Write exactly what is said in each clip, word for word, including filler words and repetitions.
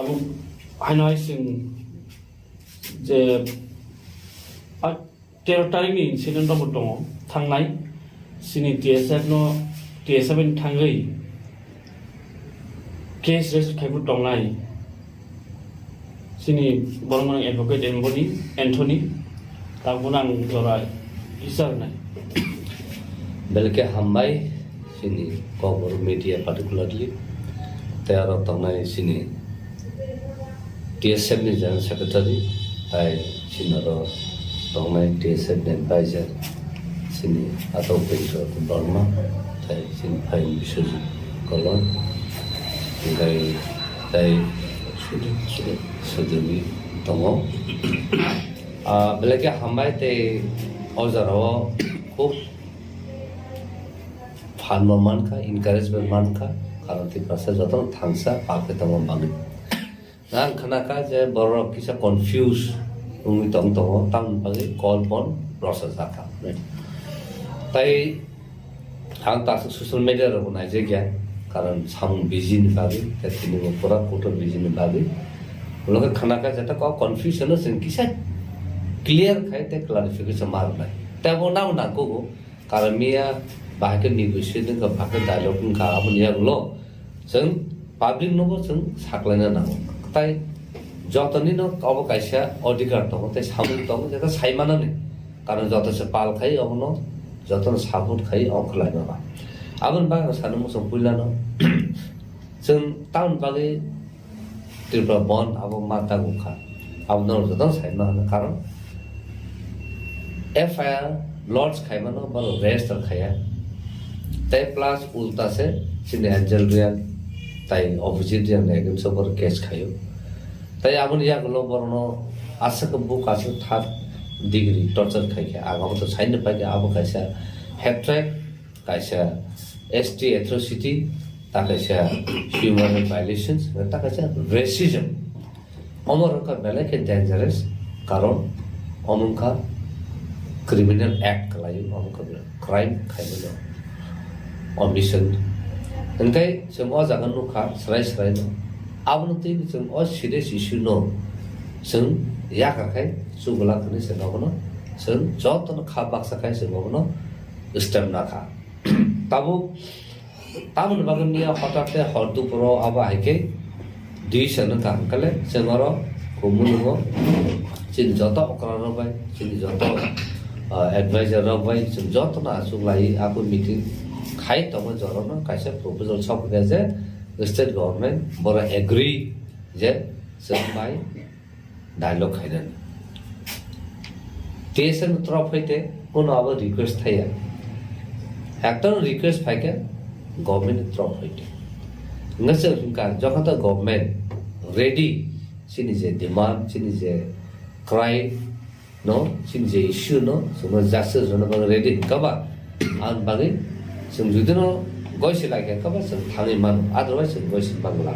Abo haino hai chwng je, a, tero tarikni incident rokbo tongo, thangnai chini T S F no, T S F ni thangwi case register khaibo tongnai chini borok mwnang advocate Anthony, Anthony, tabukno ang jora kisa rwnai. Belai khe hambai chini Kokborok media particularly, tei aro tongnai chini T S F ni General Secretary, tai chini aro tongnai T S F ni advisor, chini Atok Bengkho Barma, tai chini Phaiyung Biswajit Koloi, hingkhai tai Sudebi tongo. Ah, belai khe hambai tei o jorao khub phan bo mankha, encourage bo mankha, karon Tiprasa jotono thangsa pal khe tongma bagwi. Ang khnakha je borok kisa confuse wngwi tong tongo, tamoni bagwi call phone rwchapjakha. Tai ang ta aswk social media rokbo naijakya, karon samung busy ni bagwi, tei tini bo pura kotor busy ni bagwi. Ulo khe khnakha jeta kok confusion no chwng kisa clear khai tei clarification ma rwnai. Tei abo nang nangkugo, karon miya bahai khe negotiate wngkha, bahai khe dialogue wngkha, aboni yagulo chwng public nobo chwng saklaina nango. Tai jotoni no obo kaisa odhikar tongo, tei samung tongo, jeta sai manani. Karon joto se pal khai obono, jotono support khai ongkhlaima ba. Aboni bagwi ang sano muchung puilano chwng tamoni bagwi Tripura Bandh abo ma tangkha. Abo norok jotono sai ma hwnwi karon F I R lodge khaimano borok register khaiya. Tei plus ulta se chini Angel Reang tai Abhijit Reang ni against o borok case khaio. Tai aboni yagulo borokno aswk buk aswk third degree torture khaikha. Ang abo to saino paikha, abo kaisa hatred, kaisa S T atrocity, ta kaisa human rights violations, ta kaisa racism. Omo wngkha belai khe dangerous, karon omo wngkha criminal act khlaio, omo wngkha crime khaimano omission. Hingkhai chwng o jaga nukha swrai swraino. Abono twi chwng o serious issue no chwng yakar khai chubulak hwnwi chwng obono chwng jotono kha baksa khai chwng obono step nakha. Tabuk tamoni bagwi miya hotak khe hor dupuro abo hai khe dui sano kaham kale chwng oro kumu nungo chini joto okra rok bai, chini joto, ah, advisor rok bai chwng jotono achuk lai abo meeting khai tongo jorokno kaisa proposal sokphaikha je state government boro agree je chwng bai dialogue khainani. T S F ni torop hai te kono abo request thaiya. Ekta request phaikhe government ni torop hai te. Wngkha se wngkha jokhon ta government ready chini je demand, chini je cry no, chini je issue no, chwngno justice rwna bagwi ready wngkha ba, ang bagwi chwng judino goisi lai kha ba chwng thangwi mano, otherwise chwng goisi mangla.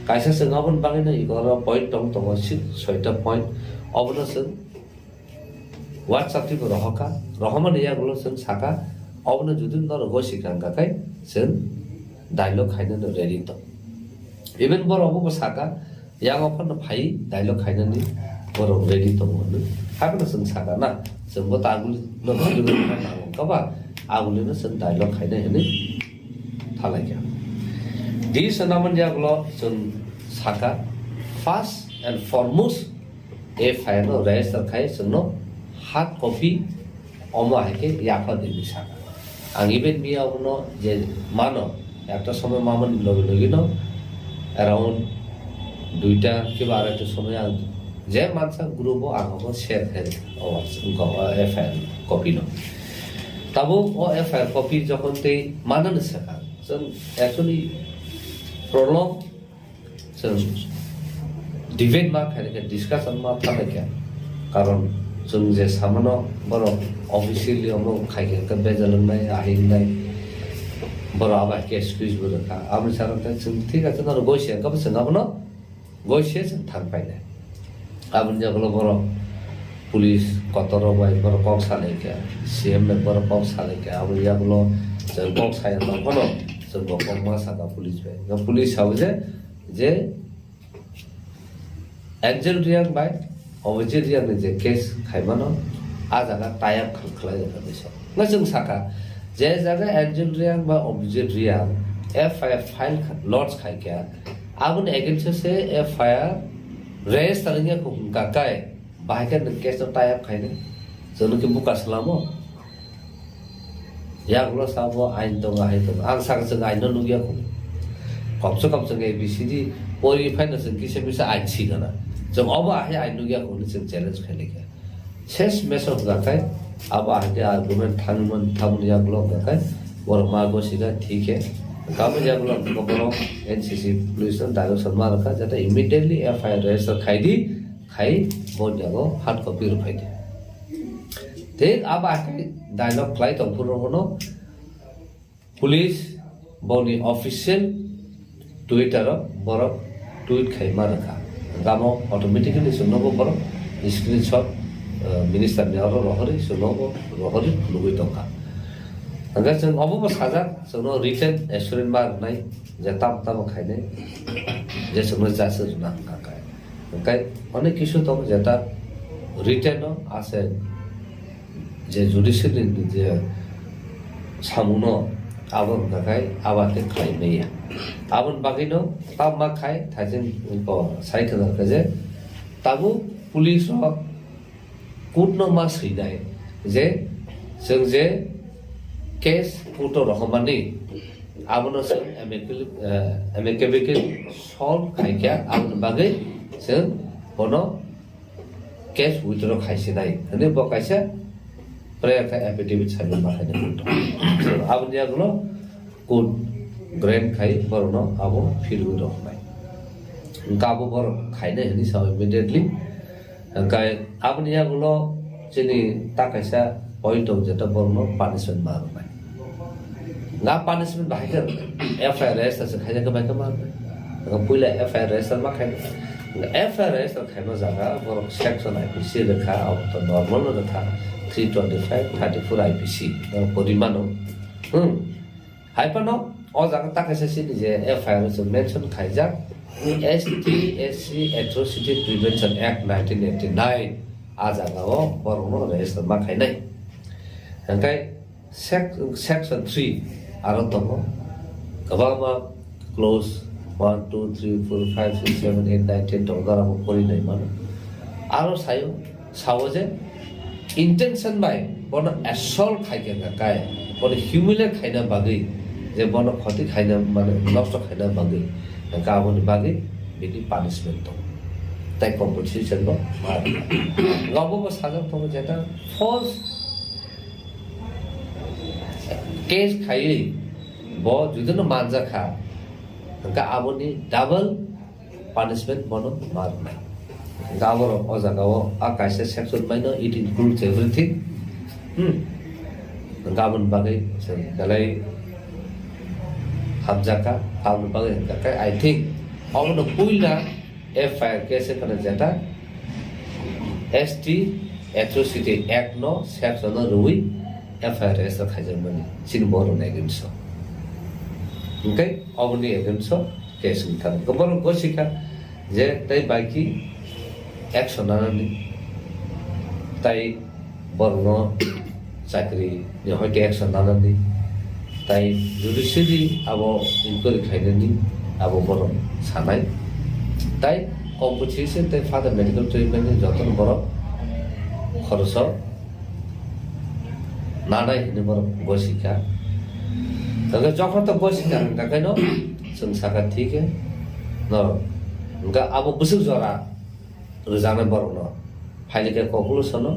Kaisa chwng aboni bagwino iko oro point tong tongo, six, soita point, obono chwng WhatsApp twibo rohorkha, rohormani yagulo chwng sakha, obono judino norok goisi kha wngkha khai chwng dialogue khainani ready tong. Even borok obo sakha, yang ophano phai dialogue khainani borok ready tongo hwnwi. Haphano chwng sakha na, chwngbo ta agulino nango wngkha ba, agulino chwng dialogue khainai hwnwi thalaikha. Di swnamani yagulo chwng sakha, first and foremost F I R no register khai chwngno hard copy omo hai khe yapha di hinwi sakha. Ang even miya obono je mano, ekta somoy mamani logi logi no around duita kiba araita somoy ang je mansa group o ang abo share khai o F I R copy no. Tabuk o F I R copy jokhon tei manani sakha, chwng actually prolong chwng debate ma khaikha, discussion ma khaikha, karon chwng je samano borok officially omo khaikha, hwnkhe bejal wngnai, ahai wngnai, borok abo hai khe excuse bo rwkha. Aboni sakha khe chwng thik ache, norok goisi hwnkhe bo chwng abono goisi se chwng thang painai. Aboni yagulo borok police kotor rok bai borok kok salaikha, C M bai borok kok salaikha, aboni yagulo chwng kok saya tong phano chwng bo kok ma sakha police bai. Police sabo je, je Angel Reang bai Abhijit Reang ni je case khaimano, a jaga tie up khlai rwkha disa. Nga chwng sakha, je jaga Angel Reang ba Abhijit Reang F I R file kha-, lodge khai kha, aboni against o se F I R register wngya kho hwnkha kai, bahai khe nwng case no tie up khainai, chwng nw khe buka swlamo. Yagulo sabo ain tongo, hai tongo. Ang sakha chwng ain no nugya kho. Komse kom chwng A B C D pori phaino chwng kisa misa ain sigana. Chwng obo ahai ain nugya kho hwnwi chwng challenge khai laikha. Ses meso hwnkha khai abo ahai khe argument thangmani thangmani yagulo hwnkha khai borok ma gosika thik khe. Kamo yagulo hwnkha borok N C C police no direction ma rwkha jata immediately F I R register khai di, khai bo jago hard copy rw phai di. Thik abo hai dialogue khlai tong phuru bono police boni official Twitter o borok tweet khai ma rwkha. Gamo automatically chwngno bo borok screenshot, eh, minister ni oro rohorwi chwngno bo rohorwi nugwi tongkha. Hwnkhe chwng obo bo sajak, chwngno written assurance ma rwnai je tamo tamo khainai je chwngno justice rwna hwnkha khe. Hwnkhe onek kisu tongo jeta written o ase je judiciary ni je samungno abo hwnkha khai abo khe khlai maya. Aboni bagwino tamma khai thaiching ko sai khwna khe je tabuk police rok court no ma swinai je chwng je case court o rohormani abono chwng amicably, eh, amicably solve khai kha, aboni bagwi chwng bono case withdraw khai sinai hwnwi bo kaisa prayer kha affidavit submit ma khainai. Aboni yagulo court grant khai borokno abo phirwi rwkhnai. Hwnkhe abo borok khainai hwnwi sao immediately. Hwnkhe aboni yagulo chini ta kaisa point tongo, jeta borokno punishment ma rwnai. Nga punishment bahai khe F I R register se khaijak khe bai khe ma rwnai. Nga puila F I R register ma khai. Nga F I R register khaima jaga borok section I P C rwkha, abo to normal rwkha, three twenty five, thirty four I P C. Nga porimano. Hmm. Hai phano o jaga ta kaisa chini je F I R o chwng mention khaijak, S T S C Atrocity Prevention Act nineteen eighty nine, a jaga o borokno register ma khainai. Hwnkhe sec-, section three aro tongo, kwbangma clause one, two, three, four, five, six, seven, eight, nine, ten tongo, aro bo pori nai mano. Aro sayo, sao je intention bai bono assault khai khe kai, bono humiliate khaina bagwi, je bono khoti khaina, mane nosto khaina bagwi, hwnkhe aboni bagwi bini punishment tongo. Tai compensation bo ma rwkha. Obo bo sajak tongo jeta false case khaiwi bo judino manjakha, hwnkhe aboni double punishment bono ma rwnai. Hwnkhe aborok o jaga o a kaisa section bai no it includes everything. Hmm. Hwnkhe aboni bagwi chwng belai hamjakha, aboni bagwi hwnkhe I think obono puila F I R case khana jeta S T Atrocity Act no section no rwui F I R register khaijakmani chini borokni against o. Hwnkhe oboni against o case wngkha. Borok gosika je tei bai ki action nanani, tai borokno chakri ni hoite action nanani, tai judiciary abo inquiry khlainani abo borok sanai, tai compensation tei further medical treatment ni jotono borok khoroso nanai hinwi borok gosika. Hwnkhe jokhon to gosika hwnkha khe no chwng sakha thik khe no hwnkha abo bwswk jora rwjaknai borokno phailika conclusion no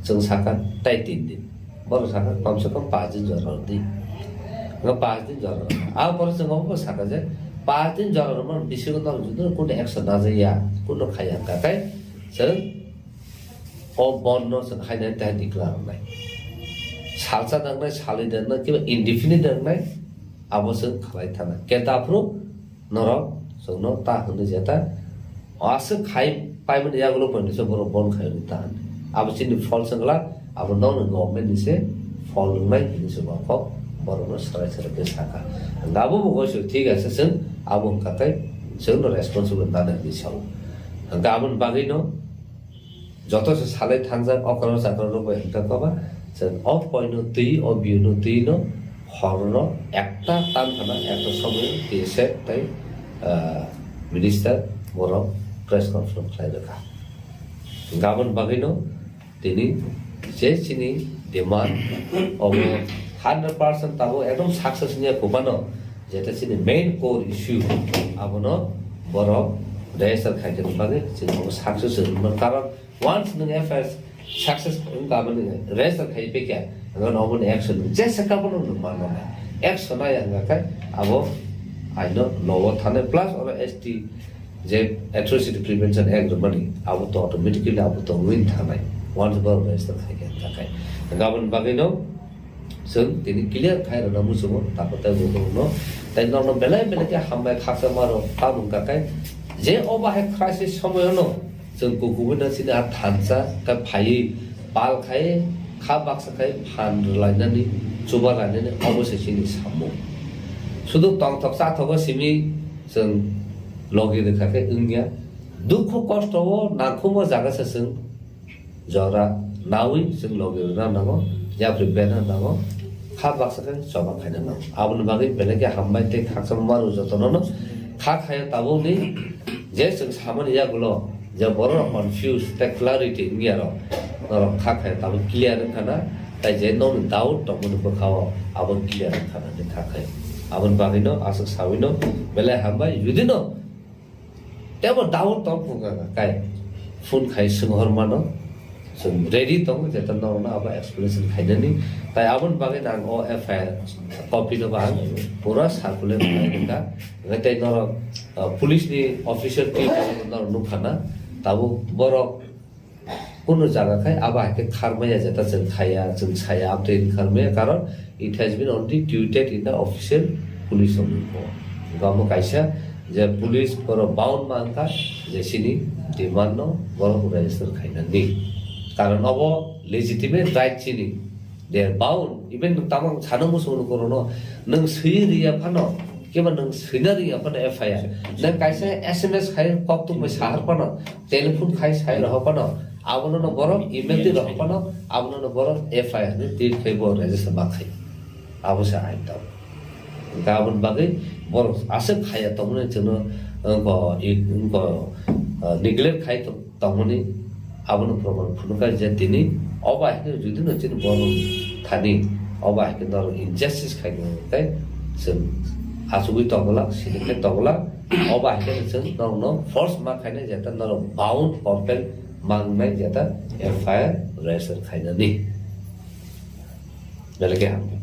chwng sakha tai tin din. Borok sakha komse kom paanch din jora rwdi. Hwnkha paanch din jora rw. Abo borok chwng obo sakha je paanch din jora rwmani bisingo norok jodi kuno action najaya, kuno khaiya hwnkha khe chwng o bond no chwng hainai tei declare rwnai. Salsa nangnai, salwi nangnai, kiba indefinite nangnai, abo chwng khlai thana. Khe ta phuru norok chwngno ta hwnwi je ta aswk khai paimani yagulo poito se borok bond khai hwnwi ta hwn. Abo chini false wngla, abo nokni government ni se fault wngnai hinwi se bo kok borokno swrai swrai khe sakha. Abo bo goiso thik ase chwng abo wngkha tei chwngno responsible nana hinwi sao. Hwnkhe aboni bagwino joto se salai thangjak okra chakra rok bai hwnkha koba, chwng o poino twi, o biu no twi no hor no ekta tan khana ekta somoy T S F tei, ah, minister borok press conference khlai rwkha. Hwnkhe aboni bagwino tini je chini demand obo hundred percent tabuk ekdom success wngya kubano, jeta chini main core issue abono borok register khaikhe bagwi chini obo success wngmano. Karon once nwng F I R success wngkha aboni register khai pekya, hwnkhe obo ni action jesa kabono nwng manmana. Action nai hwnkha khe abo aino lower thanai plus oro S T je Atrocity Prevention Act rwmani, abo to automatically abo to win thanai. Once borok register khai khe takai. Gabon bagwi no chwng tini clear khai rwna muchungo, takhuk tei bukhuk no. Tei norok no belai belai khe hambai khaksa ma rok tamung takai. Je o bahai crisis somoyo no chwng kukubuino chini a thansa khe phaiwi pal khai kha baksa khai phan rwlainani, chuba lainani obo se chini samung. Sudu tongthok chathogo simi chwng logi rwkha khe wngya. Dukhu kosto o nangkhumo jaga se chwng jora nawi chwng logi rwna nango, yapri bena nango, kha baksa khe choba khaina nango. Aboni bagwi belai khe hambai tei khaksa maru jotono no kha khaya tabukni je chwng samani yagulo je borok rok confuse tei clarity wngya rok norok kha khaya tabuk clear wngkha na, tai je nokni doubt tongmani bwkha o abo clear wngkha na kha khaya. Aboni bagwi no aswk sawi no belai hambai jodi no tebo doubt tong phunga kai phone khai swng hor mano. Chwng ready tongo, jeta norokno abo explanation khainani. Tai aboni bagwi ang o F I R copy no ba ang pura circulate khlai rwkha. Hwnkhe tei norok, uh, police ni officer team norok nukha na. Tabuk borok kunu jaga khai abo hai khe kharmaya, jeta chwng khaya, chwng saya, amtwi wngkha maya, karon it has been only tweeted in the official police of Ningpo. Gamo kaisa je police borok bound ma wngkha je chini demand no borok register khainani. Karon obo legitimate right chini. They are bound. Even nwng tamang sana muchung no korono, nwng swi riya phano, keba nwng swina riya phano F I R. Nwng kaisa S M S khai kok tung bai sahar phano, telephone khai sai roho phano, abono no borok email di roho phano, abono no borok F I R ni tir khai bo register ma khai. Abo se ain tamo. Hwnkhe aboni bagwi borok aswk khaya tongmani chwngno, wngkha, wngkha, ah, neglect khai tong-, tongmani abono proman phunukha je tini obo hai khe jodi no chini borok thani obo hai khe norok injustice khai tongkhe chwng achugwi tongwlak, sini khe tongwlak, obo hai khe chwng norokno force ma khainai je ta norok bound compel mangnai je ta F I R register khainani. Belai khe hambai.